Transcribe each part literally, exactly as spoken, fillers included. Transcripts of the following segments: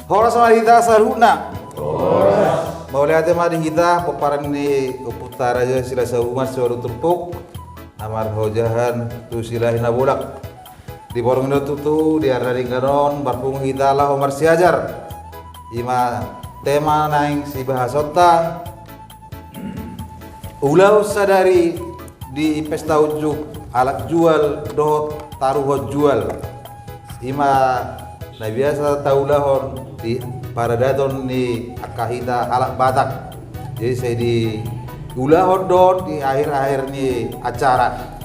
Horas ma di hita saluhutna. Horas. Mauliate ma di hita pomparan ni ompunta Raja Silahisabungan siualu turpuk na marhaojahan tu Silalahi Nabolak. Di borngin on tutu di ari na denggan on marpungu hita laho marsiajar. I ma tema naeng sibahasaonta, ulaon sadari di pesta unjuk alap jual dohot taruhon jual. I ma na biasa taulahon di paradaton ni angka hita halak Batak. Jadi sai diulahon do di akhir-akhir ni acara.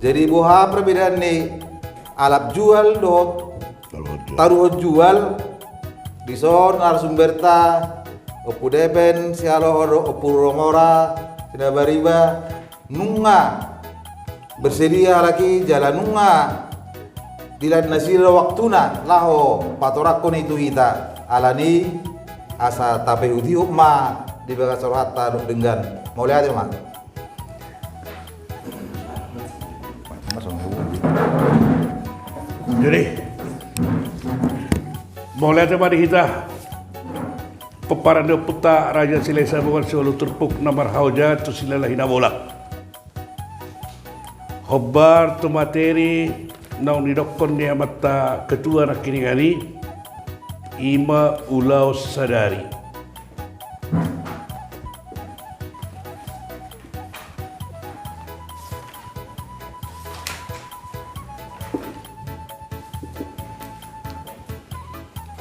Jadi boha perbedaan ni alap jual dohot taruhon jual? Taruhon jual. Dison narasumberta Ompu Depen Sihaloho dohot Ompu Romora Sinabariba, nunga bersedia halak i jala nunga dilaan nasida waktuna laho patorangkon i tu hita. Alani asa tapaihut-ihut ma di bagasan rohanta dohot denggan. Mauliate ma. Jadi mauliate ma di hita pomparan ni ompunta Raja Silahisabungan siualu turpuk na marhaojahan tu Silalahi Nabolak. Hombar tu materi naung nidokkon ni amanta ketua nangkiningan i, i ma ulaon sadari.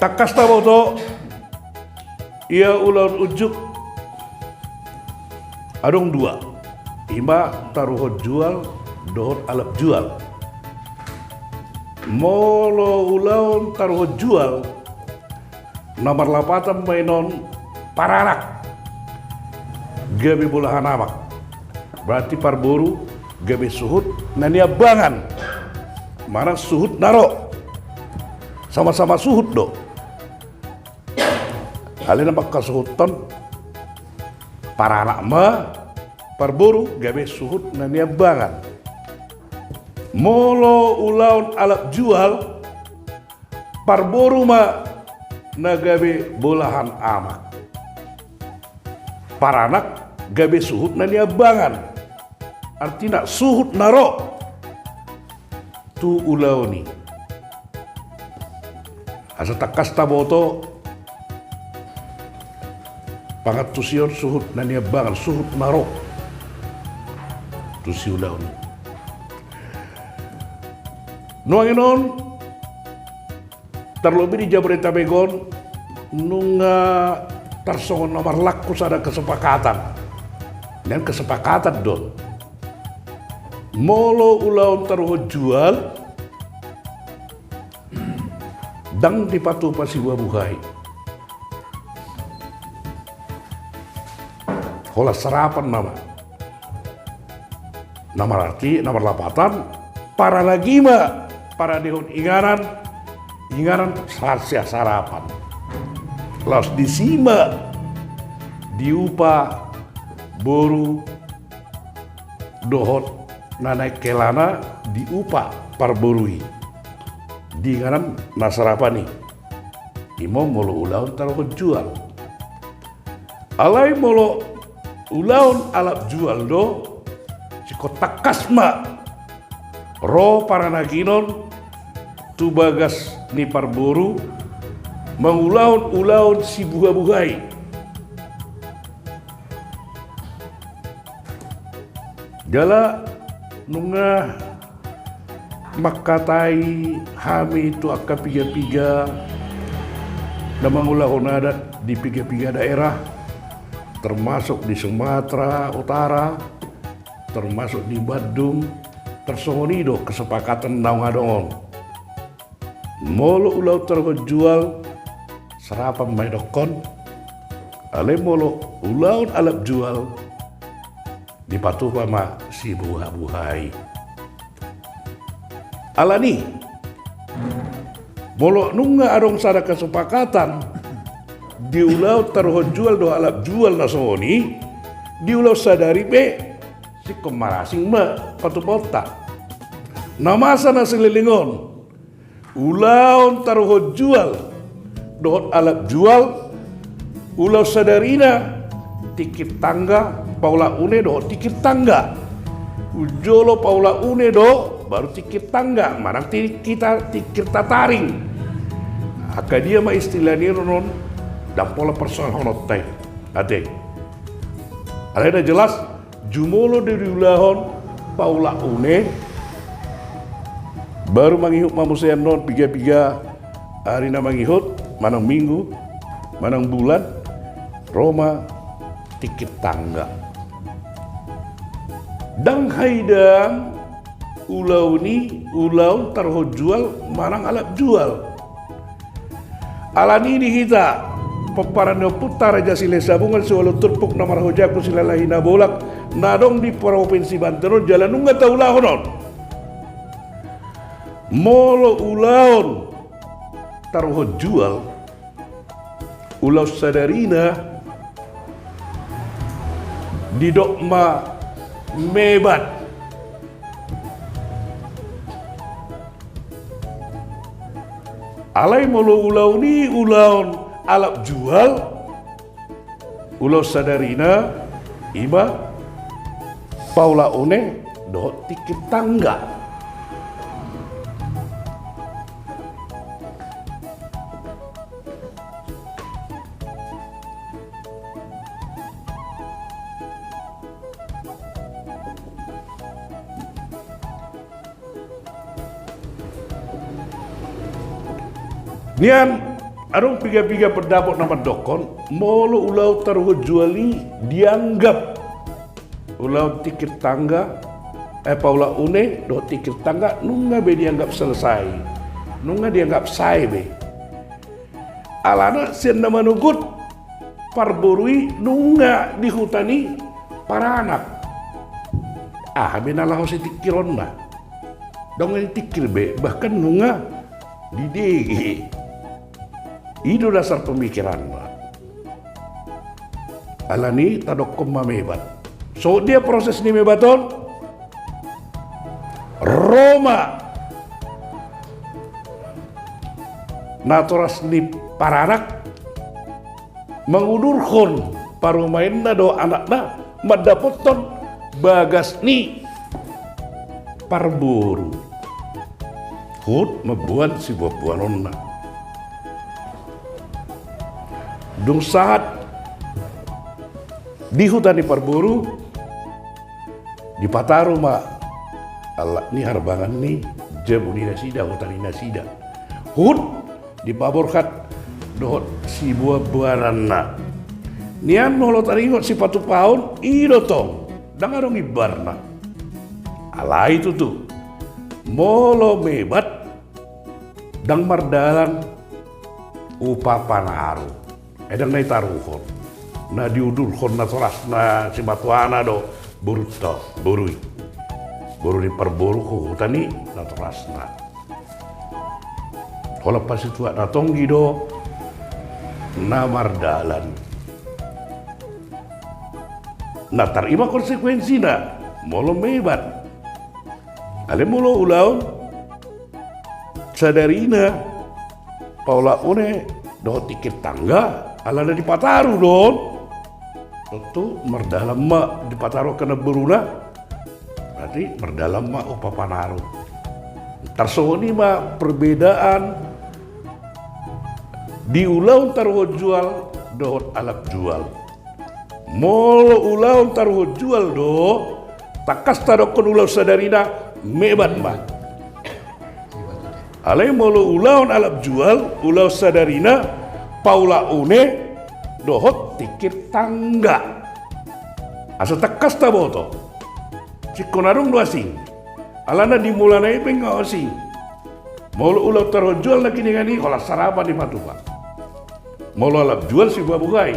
Tangkas taboto, ia ulaon unjuk adong dua, i ma taruhon jual dohot alap jual. Molo ulaon taruhon jual, na marlapatan ma i on paranak gabe bolahan amak. Berarti parboru gabe suhut na niambangan manang suhut na ro. Sama-sama suhut do. Alai na mangkasuhuthon paranak ma, parboru gabe suhut na niambangan. Molo ulaon alap jual, parboru ma na gabe bolahan amak. Paranak gabe suhut na niambangan. Artina suhut na ro tu ulaon i. Asa tangkas taboto pangantusion suhut na niambangan, suhut na ro tu si ulaon i. Nuaeng on, tarlobi di Jabodetabek on, nunga tarsongon na marlaku sada kesepakatan. Nian kesepakatan do. Molo ulaon taruhon jual, ndang dipatupa sibuhabuhai. Holan sarapan nama. Na mararti, na marlapatan, paranak i ma paradehon inganan, inganan sa-, sarapan. Laos disi ma diupa boru dohot na naeng helana, diupa parboru i di inganan na sarapan i. I ma molo ulaon taruhon jual. Alai molo ulaon alap jual do, singkop tangkas ma ro paranak i on tu bagas ni parboru mangulahon ulaon sibuhabuhai. Jala nunga mangkatai hami tu angka piga-piga na mangulahon adat di piga-piga daerah, termasuk di Sumatera Utara, termasuk di Bandung, tarsongon i do kesepakatan naung adong on. Molo ulaon taruhon jual, sarapan ma didokkon. Alai molo ulaon alap jual, dipatupa ma sibuhabuhai. Alani, Molo nunga adong sada kesepakatan di ulaon taruhon jual dohot alap jual na songon i, di ulaon sadari pe singkop marasing ma patupaonta. Na masa na saleleng on, ulaon taruhon jual dohot alap jual, ulaon sadarina tingkir tangga, paula une dohot tingkir tangga. Jolo paula une do, baru tingkir tangga manang tingkir ta-, tingkir tataring. Angka dia ma istilah ni on, ndang pola persoalhononta i. Ate. Alai na jelas, jumolo do diulahon paula une, baru mangihut ma muse annon piga-piga ari na mangihut, manang minggu, manang bulan, ro ma tingkir tangga. Ndang haidang ulaon i ulaon taruhon jual manang alap jual. Alani i di hita, pomparan ni ompunta Raja Silahisabungan, siualu turpuk na marhojahon Silalahi Nabolak, na adong di Provinsi Banten on, jala nunga taulahon on. Molo ulaon taruhon jual, ulaon sadarina didok ma mebat. Alai molo ulaon i ulaon alap jual, ulaon sadarina ima paula une dohot tingkir tangga. Nian, adong piga-piga pendapot na mandokkon, molo ulaon taruhon jual i dianggap ulaon tingkir tangga, eh, paula une dohot tingkir tangga, nunga be dianggap selesai. Nunga dianggap sae be. Alana sian na manogot parboru i nunga di huta ni paranak. Aha be na laho sitingkironna? Ndang ditingkir be, bahkan nunga didege. I do dasar pemikiranna. Alani i tadokkon ma mebat. Songon dia proses ni mebat on? Ro ma natoras ni paranak mangudurhon parumaenna dohot anakna mandapothon bagas ni parboru. Huhut mamboan siboanboanonna. Dung sahat di huta ni parboru, dipataru ma alap ni harbangan ni jabu ni nasida, huta ni nasida. Huhut dipaborhat dohot siboanboananna. Nian molo taringot sipatupaon, i do tong, ndang adong imbarna. Alai tutu, molo mebat, ndang mardalan upa panaru. Ai ndang na ditaruhon. Na diudurhon natorasna simatuana do borunta, boru i. Boru ni parboru huhut ni natorasna. Holan pasituak na tonggi do na mardalan. Na tarima konsekuensina molo mebat. Alai molo ulaon sadarina, paula une dohot tingkir tangga, alana dipataru do on. Tontu mardalan ma, dipataru angka namboruna, berarti mardalan ma upa panaru. Tarsongon i ma perbedaan di ulaon taruhon jual dohot alap jual. Molo ulaon taruhon jual do, tangkas tadokkon ulaon sadarina mebat ma. Alai molo ulaon alap jual, ulaon sadarina paula une dohot tingkir tangga. Asa tangkas taboto. Singkop na adong do asing. Alana di mulana i pe nga asing. Molo ulaon taruhon jual nangkiningan i holan sarapan dipatupa. Molo alap jual siboan bogai.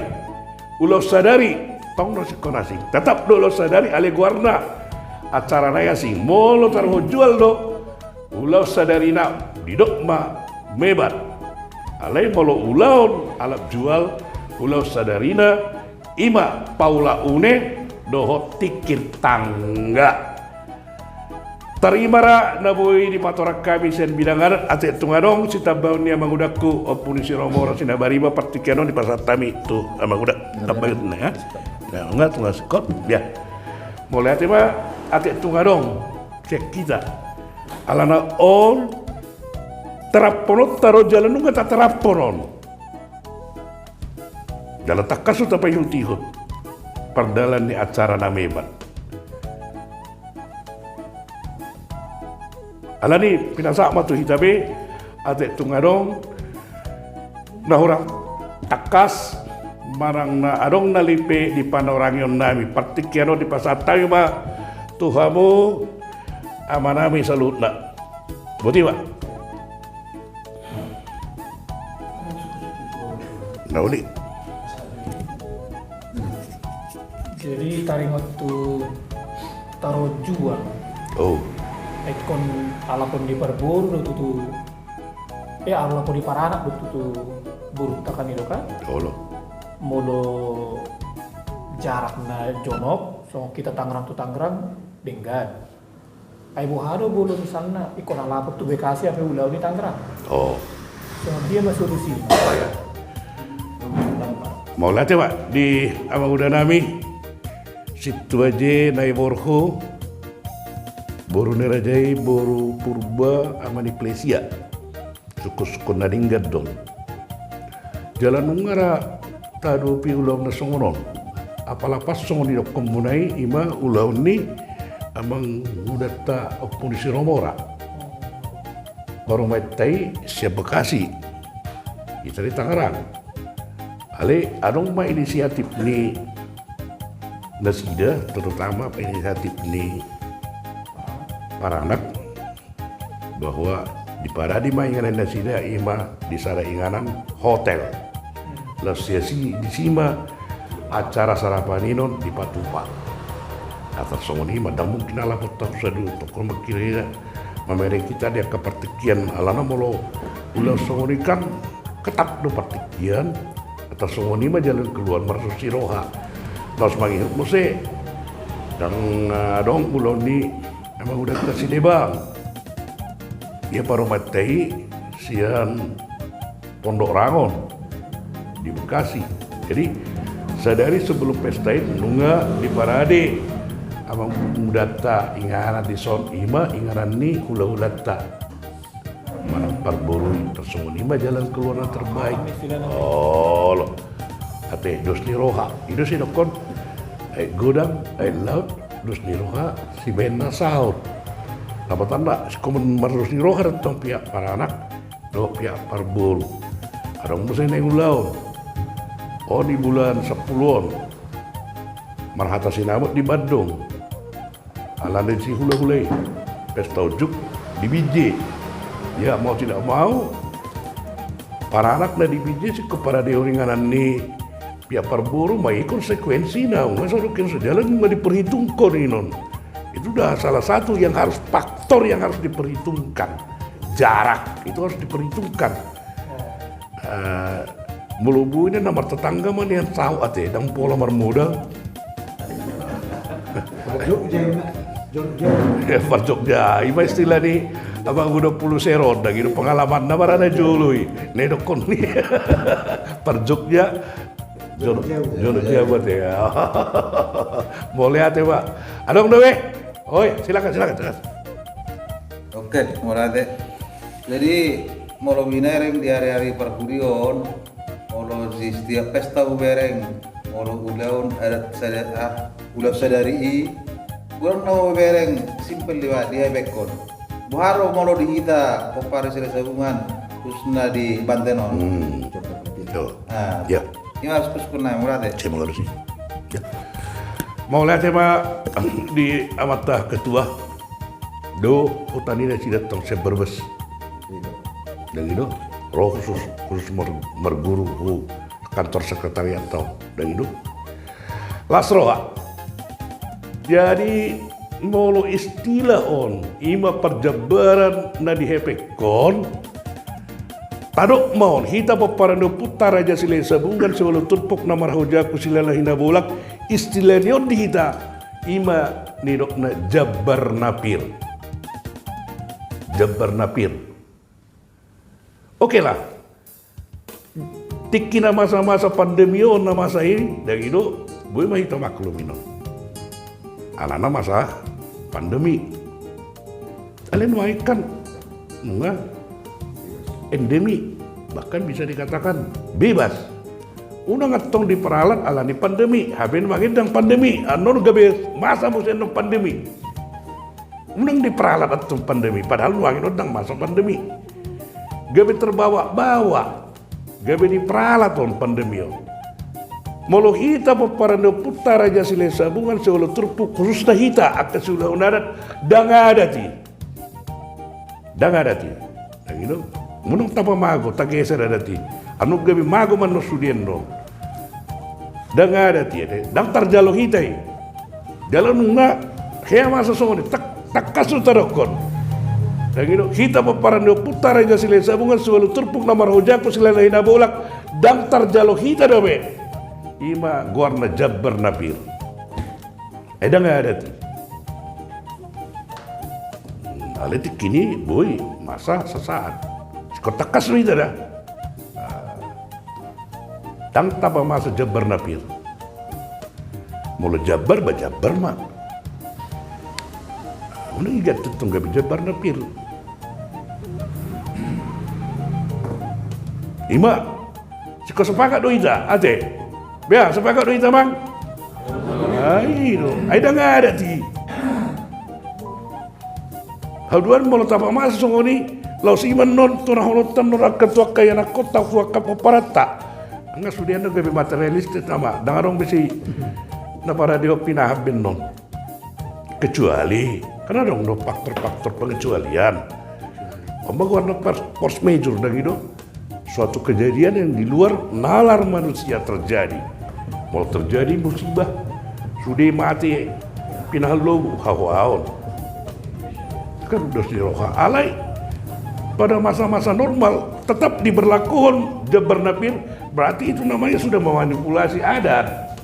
Ulaon sadari, tong do singkop na asing. Tetap do ulaon sadari, alai goarna acarana i asing. Molo taruhon jual do ulaon sadarina, didok ma Mebat. Alai molo ulaon alat jual, ulaon sadarina, ima paula une dohot tingkir tangga. Tarima ra na boi dipatorang hami sian bidang adat, ate tung adong sitambaon ni amangudangku Ompu ni Siromora Sinabariba, partingkian on dipasahat hami tu amanguda. Tambaon na ya. Na nga tung singkop ya. Mauliate ma ate tung adong sian hita. Alana on taraphon on, taro jala nunga tataraphon on. Jala tangkas do tapaihutihut pardalan ni acara na mebat. Alani pinasahat ma tu hita be, ate tung adong na hurang tangkas manang na adong na lipe di panorangion nami, partingkian on dipasahat hami ma tu hamu amanami saluhutna. Boti ma. Na uli. Jadi taringot tu taro jual. Oh. Ingkon alapon di parboru do tutu. Eh, alapon di paranak do tutu borunta kan i do kan. Olo. Molo jarakna jonok, songon hita Tangerang tu Tangerang, denggan. Ai boha do molo misalna ingkon alapon tu Bekasi hape ulaon i Tangerang. Oh. Songon dia ma solusi. Oh, ya. Mauliate ma di amanguda nami Sintua je Naiborho, boru ni raja i boru Purba ama ni Klesia. Sungkunsungkun na denggan do on. Jala nunga ra taadopi ulaon na songon on. Apala pas songon didokkon muna i, ima ulaon ni amangudanta Ompu ni Siromora. Parumaenta i sian Bekasi. Hita di Tangerang. Alai adong ma inisiatif ni nasida, terutama inisiatif ni paranak, bahwa diparade ma inganan nasida, ima di sada inganan hotel. Laos sian disi ma acara sarapan i non dipatupa. Atas songon i ma ndang mungkin alapon tu sadun tongkon mangkira-kira mamereng hita di angka partingkian, alana molo ulaon songon i kan ketat do partingkian. Atas songon i ma jalan keluar marlos ni roha. Laos mangihut muse, ndang adong ulaon ni amangudanta si Debang. Ia parumaenta i sian Pondok Rangon di Bekasi. Jadi sadari sebelum pesta i nunga diparade amangudanta inganan dison, ima inganan ni hulahulanta. Manang parboru i, tarsongon i ma jalan keluar na terbaik. Olo. Ate dos ni roha. I do sidokkon, aek godang, aek laut, dos ni roha, sibaen na saut. Lapatanna, singkop mardos ni roha do tong pihak paranak dohot pihak parboru. Adong muse naeng ulaon on di bulan sampulu on, marhata sinamot di Bandung. Alana di si hulahula i pesta unjuk di Binjai. Ya mau tidak mau, paranak na di Binjai singkop paradehon inganan ni pihak parboru ma i konsekuensina, nunga sadokin sajalan nunga diperhitungkon i non. Itu dah salah satu yang harus, faktor yang harus diperhitungkan. Jarak itu harus diperhitungkan. Eh, molo boi na martetangga ma nian saut ate, ndang pola marmodal. Parjogja ima, Jogja. Ya, parjogja ima istilah ni amangudangku Seron, ndang i do pengalamanna marana jolo i. Na idokkon ni parjogja. Jogja, Jogja buat ya. Mauliate ma. Adong do be. Oi, silakan, silakan, silakan. Oke, mauliate. Jadi molo binereng di ari-ari parpudi on, molo di setiap pesta hubereng, molo ulaon adat sada, ah, ulaon sadari i, ulaon na hubereng simpel liwat di hepengkon. Boha do molo di hita pomparan Silahisabungan, khususna di Banten on. Hmm. Tuh. Ah, ya. Ima sungkunsungkunna, mauliate. Terima kasih. Ya. Mauliate ma di amanta ketua. Do huta ni nasida tong sian Brebes. Ndang i do, ro khusus, khusus mar-, marguru hu kantor sekretariat tong. Ndang i do. Las roha. Jadi molo istilah on ima parjambaran na di hepengkon, Tadok ma on, hita pomparan ni ompunta Raja Silahi Sabungan, siualu turpuk na marhojangku silalahi na bolak, istilah ni on di hita, ima nidokna jambar na pir. Jambar na pir. Oke lah. Tingki na masa-masa pandemi on, na masa i, dang i do, boi ma hita maklum i non. Alana masa pandemi. Alai nuaeng kan nunga endemi, bahkan bisa dikatakan bebas. Unang antong diperalat alani pandemi, hape nuaeng ndang pandemi, annon gabe masa muse annon pandemi. Unang diperalat antong pandemi, padahal nuaeng on ndang masa pandemi. Gabe terbawa-bawa, gabe diperalat on pandemi on. Molo hita pomparan ni ompunta Raja Silahi Sabungan, siualu turpuk, khususna hita angka siulahon adat, ndang adat i. Ndang adat i. Ndang i do. Unang tapamago, tageser adat i. Annon gabe mago ma annon sude annon. Ndang adat i ate, ndang tarjalo hita i. Jala nunga hea masa songon i, tak-, tangkas do tadokkon. Ndang i do, hita pomparan ni ompunta Raja Silahi Sabungan, siualu turpuk na marhojangku silalahi na bolak, ndang tarjalo hita dope. Ima goarna jambar na pir. Ai ndang adat i. Hmm, alai tingki ni boi masa sasaat. Singkop tangkas do hita da. Ah. Ndang tapa masa jambar na pir. Molo jambar, ba jambar ma. Molo igat tentong gabe jambar na pir. Ima. Singkop sepakat do hita, ate? Bea, sepakat do hita, Mang? Ai do. Ai ndang adat i. Haduan molo tapa masa songon i, laos ima annon tu na holonta annon angka tu angka ianakhonta, tu angka pomparanta. Nunga sude annon gabe materialistik nama, ndang adong be si na paradehon pinahan be annon. Kecuali, kan adong do faktor-faktor pengecualian. On ma goarna force, force majeure, ndang i do? Suatu kejadian yang di luar nalar manusia terjadi. Molo terjadi musibah, sude mate pinahan lobu, hahoaon. Kan dos ni roha. Alai pada masa-masa normal tetap diberlakuhon jambar na pir, berarti itu namanya sudah memanipulasi adat.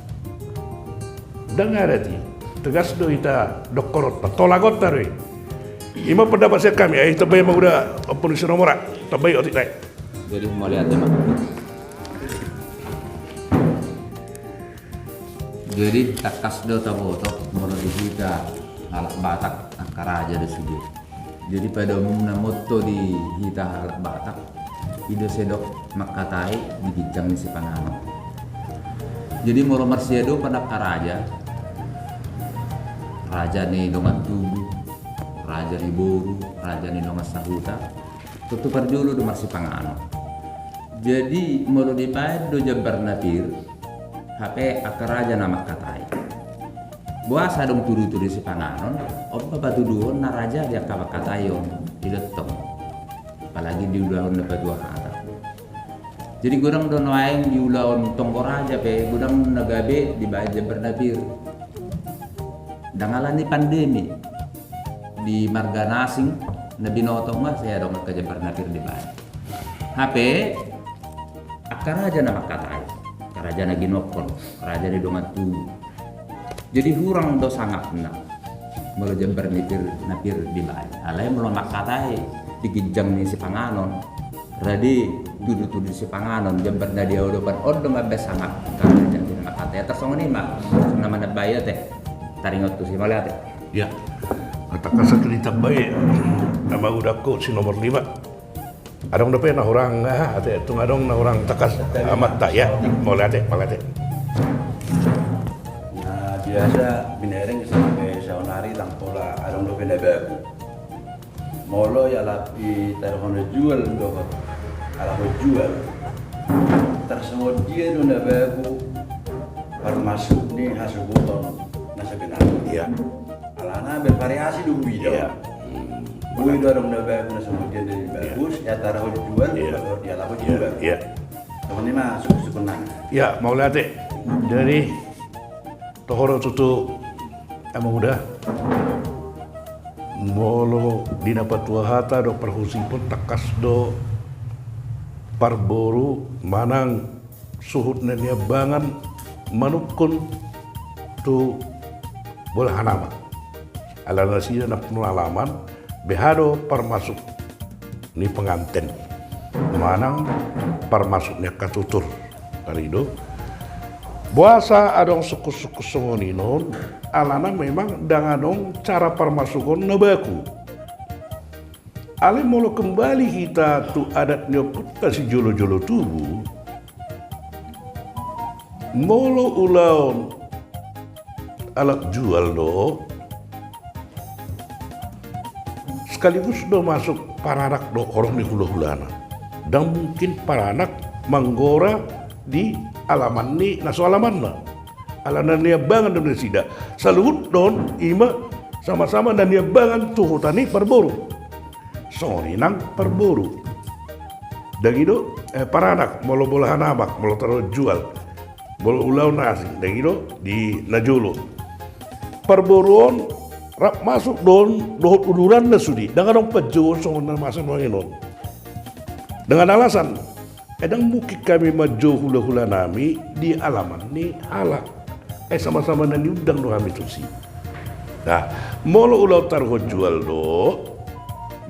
Ndang adat i. Tegas do hita dokkon on, tolagonta do i. Ima pendapat sian hami, ai tambai ma uda ompung ni si Romora, tambai otik nai. Jadi mauliate ma. Jadi tangkas do taboto molo di hita halak Batak angka raja do sude. Jadi pada umumna motto di hita halak Batak, i do sai dok mangkatai di ginjang ni sipanganon. Jadi molo marsiadopan angka raja, raja ni dongan tubu, raja ni boru, raja ni dongan sahuta, tontu parjolo do marsipanganon. Jadi molo dibaen do jambar na pir, hape angka raja na mangkatai. Boasa adong tudu-tudu sipanganon, on ma patuduhon na raja di angka mangkatai on, i do tong. Apalagi di ulaon na patua hata. Jadi godang do nuaeng di ulaon tonggo raja pe, godang na gabe dibaen jambar na pir. Ndang alani pandemi. Di marga na asing, na binoto ma sai adong angka jambar na pir dibaen. Hape, angka raja na mangkatai, angka raja na ginokkon, raja ni dongan tubu. Jadi hurang do sangapna molo jambar ni pir, na pir dibaen. Alai molo mangkatai di ginjang ni sipanganon, rade tudu-tudu sipanganon, jambar na diadopan on do mambaen sangap angka raja na mangkatai. Tarsongon i ma, songon na manambai ate. Taringot tusi, mauliate. Ya. Tangkas sahat tu ditambai, nama uda ko si nomor lima. Adong dope na hurang, ah, ate, tung adong na hurang tangkas amanta, ya. Mauliate, mauliate. Na biasa binereng sampe saonari ndang pola adong dope na bagu. Molo ialap i taruhon jual dohot alap jual. Tarsongon dia do na bagu parmasuk ni hasuhuton na sebenarna. Iya. Alana bervariasi do bida. Iya. Hmm. Boi do adong na bagu na songon dia na bagus, ya taruhon jual, iya, taruhon dia alap jual. Iya. Songon i ma suku-suku nang. Ya, mauliate. Jadi toho do tutu, amang uda. Molo di na patua hata do parhusipon tangkas do parboru manang suhut na niambangan manungkun tu bolahan amak. Alana nasida nangkun alaman, beha do parmasuk ni penganten manang parmasuk ni angka tutur. Ari do. Boasa adong sungkun-sungkun songon i non, alana memang ndang adong cara parmasukon na baku. Alai molo kembali hita tu adat ni ompunta sijolo-jolo tubu, molo ulaon alap jual do, sekaligus do masuk paranak dohot horong ni hula-hulana. Ndang mungkin paranak manggora di alaman ni na so alamanna. Alana na niambangan do nasida. Saluhut do on ima sama-sama na niambangan tu huta ni parboru. Songon i nang parboru. Ndang i do, eh, paranak, molo bolahan amak, molo taruhon jual. Molo ulaon na asing, ndang i do di na jolo. Parboru on rap masuk do on dohot uduranna sude, ndang adong panjouon songon na masa nuaeng on. Dengan alasan, eh, ndang mungkin hami manjou hula-hula nami di alaman ni halak. Eh, sama-sama na niundang do hami tusi. Nah, molo ulaon taruhon jual do,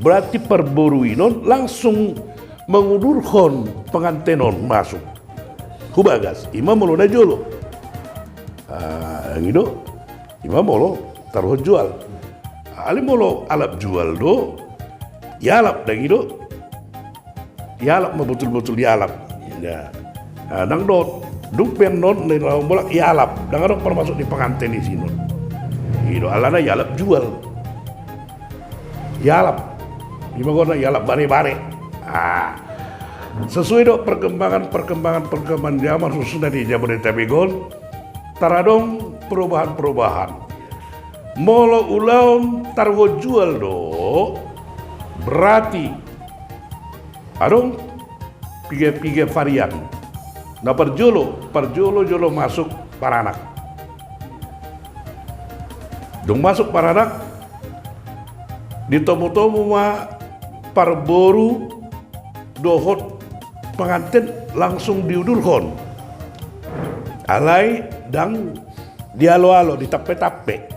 berarti parboru i non langsung mangudurhon penganten on masuk hu bagas, ima molo na jolo. Ah, ndang i do, ima molo taruhon jual. Alai molo alap jual do, ialap, ndang i do. Ialap ma botul-botul ialap. Ya. Ah, ndang dohot. Dung pe annon na laho mulak ialap. Ndang adong parmasuk ni penganten i sinon. I do alana ialap jual. Ialap. Ima goarna ialap bare-bare. Ah. Sesuai do perkembangan, perkembangan, perkembangan zaman khususna di Jabodetabek on, taradong perubahan-perubahan. Molo ulaon taruhon jual do, berarti adong piga-piga varian. Na parjolo, parjolo jolo masuk paranak. Dung masuk paranak, ditomu-tomu ma parboru dohot penganten langsung diudurhon. Alai ndang dialo-alo, ditampe-tampe.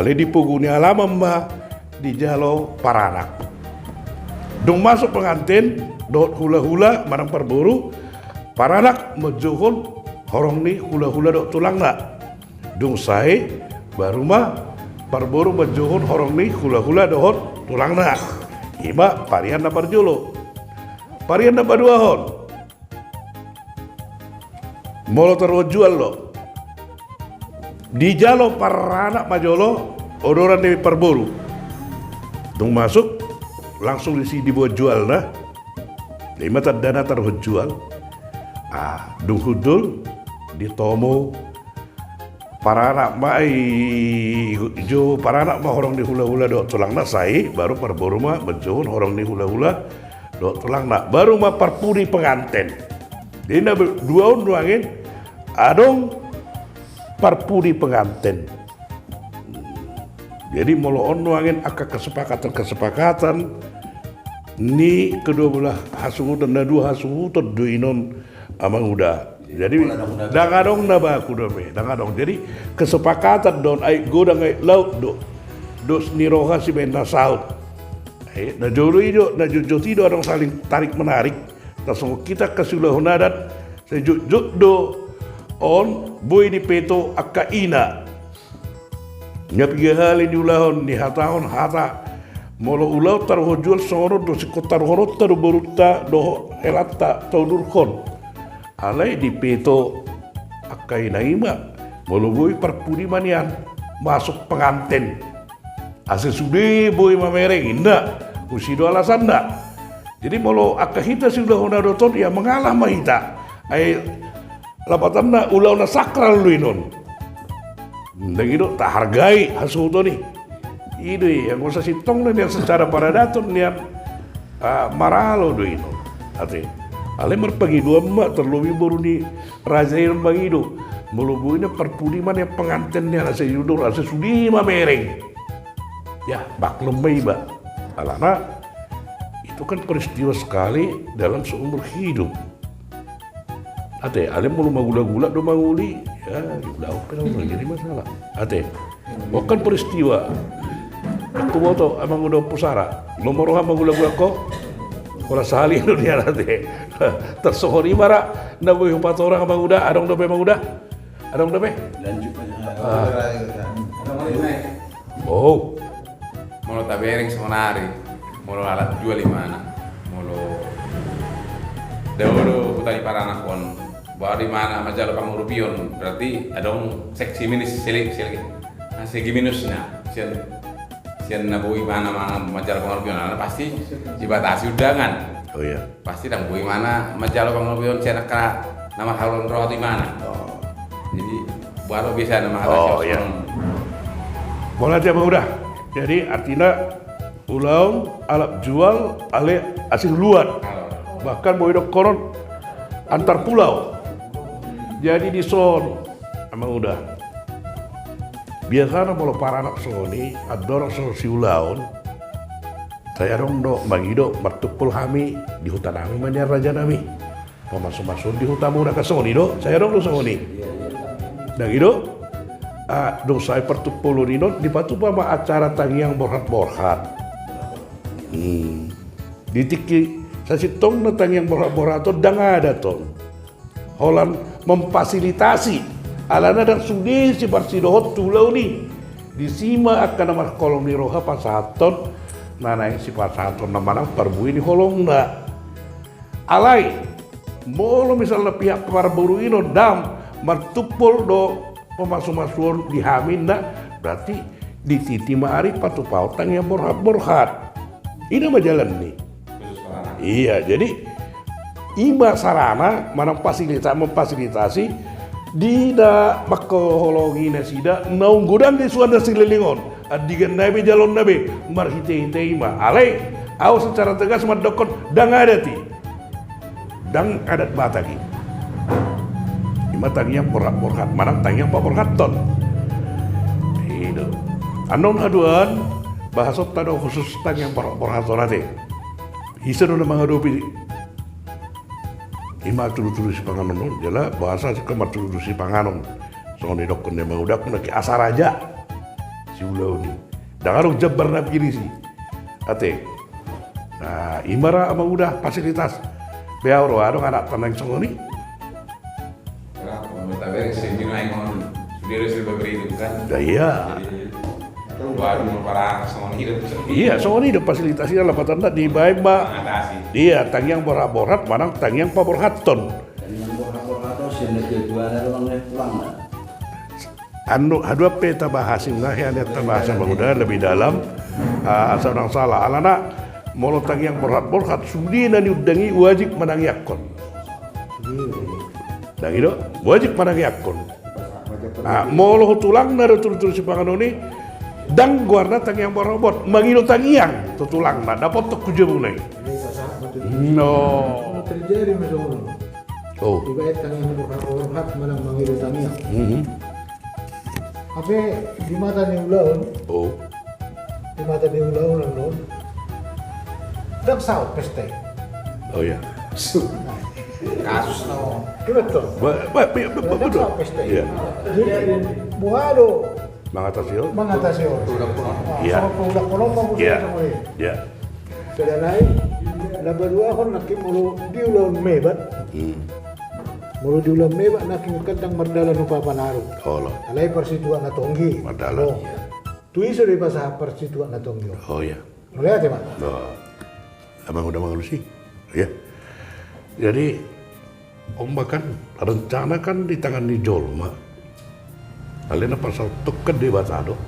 Alai di pogu ni alaman ma dijalo paranak. Dung masuk penganten dohot hula-hula manang parboru, paranak manjouhon horong ni hula-hula dohot tulangna. Dung sae, baru ma parboru manjouhon horong ni hula-hula dohot tulangna. Ima varian na parjolo. Varian na paduahon. Molo taruhon jual do, dijalo paranak ma jolo uduran ni parboru. Dung masuk, langsung disi diboan jualna. Ima tandana taruhon jual. Ah, dung hundul, ditomu paranak ma i, jou paranak ma horong ni hula-hula dohot tulangna, sae baru parboru ma manjouhon horong ni hula-hula dohot tulangna, baru ma parpudi penganten. Jadi na dua on nuaeng adong parpudi penganten. Jadi molo on nuaeng angka kesepakatan-kesepakatan ni kedua belah hasuhuton, na dua hasuhuton do inon, amang uda. Jadi ndang adong na baku dope, ndang adong. Jadi kesepakatan do on, aek godang aek laut do. Dos ni roha sibaen na saut. Eh, na jolo i do, na jotjot i do adong saling tarik menarik. Tarsongon hita angka siulahon adat, sai jotjot do on boi dipeto angka ina. Nga piga hali niulahon, nihatahon hata. Molo ulaon taruhon jual songon on do, singkon taruhononta do borunta dohot helanta taudurhon. Alai dipeto angka ina i ma. Molo boi parpudi ma nian masuk penganten. Asa sude boi mamereng, inna. Usi do alasanna. Jadi molo angka hita siulahon adat on, ia mangalah ma hita. Ai lapatanna ulaon na sakral do inon. Ndang i do, tahargai hasuhuton i. I do i, anggo sasintongna nian secara paradaton nian, ah, maralo do inon. Ate. Alai marpangidoan ma, terlebih boru ni raja i mangido. Molo boi na parpudi ma nian penganten nian asa diudur, asa sude mamereng. Ya, maklum ma iba. Alana, i Itu kan peristiwa sekali dalam seumur hidup. Ate, alai molo magulagula do mangoli, ya, diulahon pe do, jadi masalah. Ate, on kan peristiwa. Huboto, amang uda, pusara. Molo roham magulagula, ho, holan sahali do nian, ate. Tarsongon i ma ra na boi hupatorang, amang uda, adong dope, amang uda? Adong dope? Lanjut. Ah. Oh. Molo tabereng saonari, molo alat jual imana, molo dao do huta ni paranak on, baru imana manjalo pangurupion, berarti adong segi minus, sele-, sele-, ah, segi minusna, sian, sian na boi imana ma-, manjalo pangurupion, alana pasti dibatasi undangan. Oh iya. Pasti ndang boi imana manjalo pangurupion sian angka na marhaholongan roha tu imana. Oh. Jadi, baru biasana manghatai. Oh, iya. Molo ate, amang uda. Jadi, artina ulaon alap jual, alai asi luat. Alap. Bahkan boi dohonon antar pulau. Jadi, dison, amang uda, biasana molo paranak songon i, andorang so siulaon, sai adong do mangido martumpol hami di hutanami ma nian, rajanami. Pamasumasuon di hutamu, na kan songon i do, sai adong do songon i. Ndang i do? Ah, dung sae partumpolon i, on dipatupa ma acara tangiang borhat-borhat. Hmm. Di tingki sasintongna tangiang borhat-borhat on ndang adat on. Holan memfasilitasi. Alana ndang sude siparsidohot tu ulaon i. Disi ma angka na marholong ni roha pasahathon na naeng sipasahatonna manang parbue ni holongna. Alai, molo misalna pihak parboru i on ndang martumpol do pamasumasuon di hami, ninna, berarti di tintin ma ari patupahon tangiang borhat-borhat. I nama jalan ni. Iya, jadi i ma sarana manang fasilita-, memfasilitasi di na manghaholongi nasida naung godang di suan na saleleng on. Andigan nai be, jaloon nai be, marhite-hite i ma. Alai, ahu secara tegas mandokkon, ndang adat i. Ndang adat Batak i. I ma tangiang borhat-borhat, manang tangiang paborhathon. I do. Annon haduan, bahasonta do khusus tangiang borhat-borhathon, ate. Ise do na mangadopi i? I ma tudu-tudu sipanganon on, jala bahasa singkat ma tudu-tudu sipanganon. Songon didokkon ni amang uda, na ke asa raja siulaon i. Ndang adong jambar na piris i. Ate. Nah, i ma ra, amang uda, fasilitas. Be ahu ro, adong anak tanang songon i. Nah, iya. Iya, songon i do fasilitas i, lapatanna dibaen ma. Iya, tangiang borhat-borhat manang tangiang paborhathon. Tangiang borhat-borhat on, sian na tua-tua na dohot na tulang na. Anu, haduan pe tabahas, inna hea na tabahas, amang uda, lebih dalam, ah, asa unang salah. Alana, molo tangiang borhat-borhat, sude na niundang i wajib manangiangkon. Ndang i do, wajib manangiangkon. Ah, molo tu tulangna do tudu-tudu sipanganon i, ndang goarna tangiang borhat-borhat, mangido tangiang tu tulangna, dapothon tu jabuna i. No. Terjadi ma songon i. Oh. Dibaen tangiang borhat-borhat manang mangido tangiang. Mhm. Hape di mata ni ulaon. Oh. Di mata ni ulaon on. Ndang saut pesta i. Oh iya. Kasus na. Iya betul. Ba-, ba-, ba-, ba-, betul. Ndang saut pesta i. Iya. Jadi, boha do mangatasi on? Mangatasi on. Iya. Songon paulakhon on ma. Iya. Iya. Sada nai, na paduahon nangkin molo di ulaon mebat. Hmm. Molo di ulaon mebat nangkin kan ndang mardalan upa-upa na aru. Olo. Alai parsituak na tonggi. Mardalan. Tu ise do dipasahat parsituak na tonggi on? Oh iya. Mauliate ma. Amang uda mangalusi. Iya. Jadi, on ma kan rencana kan di tangan ni jolma. Alai na pasahathon kan Debata do.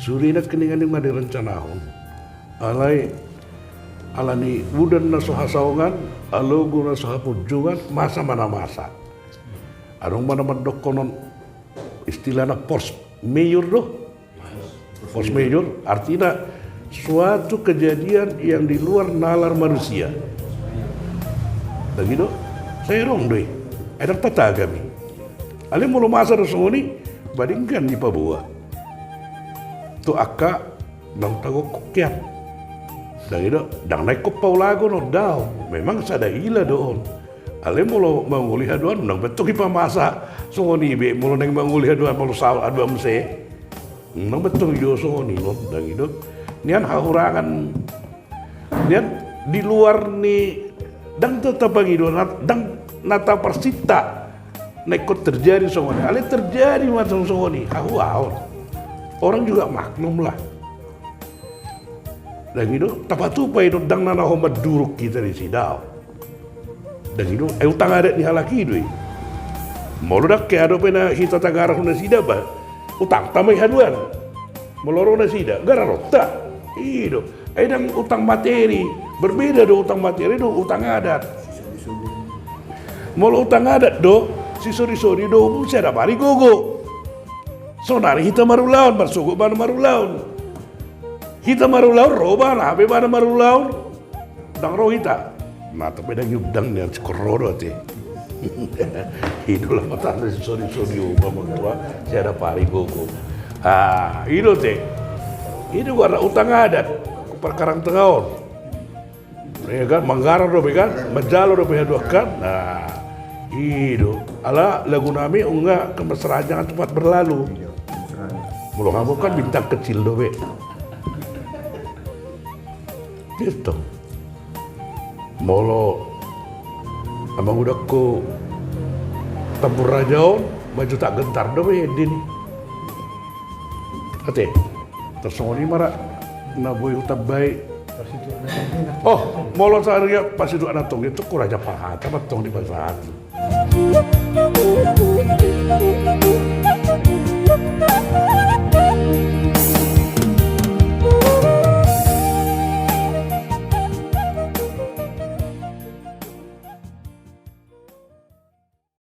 Sude nangkiningan i ma direncanahon. Alai, alani udan na so hasaongan, alogo na so hapunjungan, masa ma na masa. Adong ma na mandokkon on, istilahna force majeure do. Force majeure, artina suatu kejadian yang di luar nalar manusia. Begitu? Sai adong do i. Ai ndang tatagam i. Alai molo masa do songon i, ba denggan dipaboa tu angka naung tagokhon hian. Ndang i do, ndang na ingkon paulagon on, daong. Memang sada ila do on. Alai molo mangoli haduan, ndang be tong i pamasa songon i be, molo naeng mangoli haduan, molo saut haduan muse. Ndang be tong i do songon i on, ndang i do. Nian hahurangan, nian di luar ni, ndang ta-, tapangido, na-, ndang na taparsinta na ingkon terjadi songon i. Alai terjadi ma songon i, hahuaon. Orang juga maklum lah. Ndang i do, tapatupa i do, ndang na laho mandurung hita disi, daong. Ndang i do, ai utang adat ni halak i do i. Molo ndang hea dope na hita tagaran tu nasida ba, utangta ma i haduan. Molo ro nasida, gararonta. I do. Ai ndang utang materi, berbeda do utang materi dohot utang adat. Molo utang adat do, sisori-sori do, siadapari gogo. Sonari hita marulaon, marsogot ibana marulaon. Hita marulaon, ro ibana, hape ibana marulaon. Ndang ro hita. Na, tapi ndang i undang nian, singkon ro do ate. I do, laho martanda sisori-sori, o, ba, mantua, siadapari gogo. Ah, i do ate. I do goarna utang adat. Parkarang tengah on. Iya kan, manggarar dope kan, manjalo dope haduan kan. Nah, i do. Ala lagu nami, nunga kemesraan jangan cepat berlalu. Molo hamu kan bintang kecil dope. Gitu. Molo amang udakku Tambun Raja on, maju tak gentar dope endin i. Ate, tarsongon i ma ra na boi hutambai. Oh, molo saria pasituak na tonggi tu Raja Parhata ma tong dipasahat.